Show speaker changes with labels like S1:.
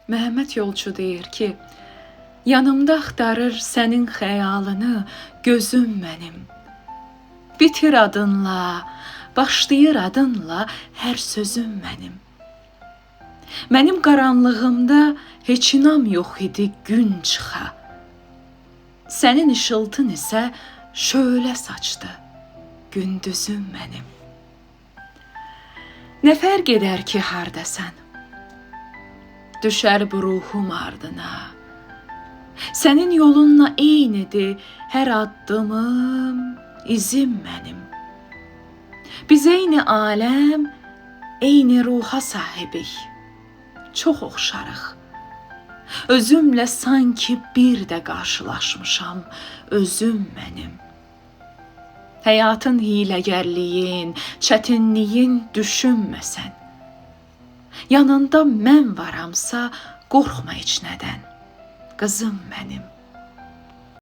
S1: Məhəmməd Yolçu deyir ki, yanımda axtarır sənin xəyalını gözüm mənim. Bitir adınla, başlayır adınla hər sözüm mənim. Mənim qaranlığımda heç inam yox idi gün çıxa. Sənin işıltın isə şölə saçdı gündüzüm mənim. Nə fərq edər ki hardasan? Düşər bu ruhum ardına. Sənin yolunla eynidir hər addımım, izim mənim. Biz eyni aləm, eyni ruha sahibik. Çox oxşarıq. Özümlə sanki bir də qarşılaşmışam, özüm mənim. Həyatın hiyləgərliyin, çətinliyin düşünməsən. Yanında mən varamsa, qorxma heç nədən, qızım mənim.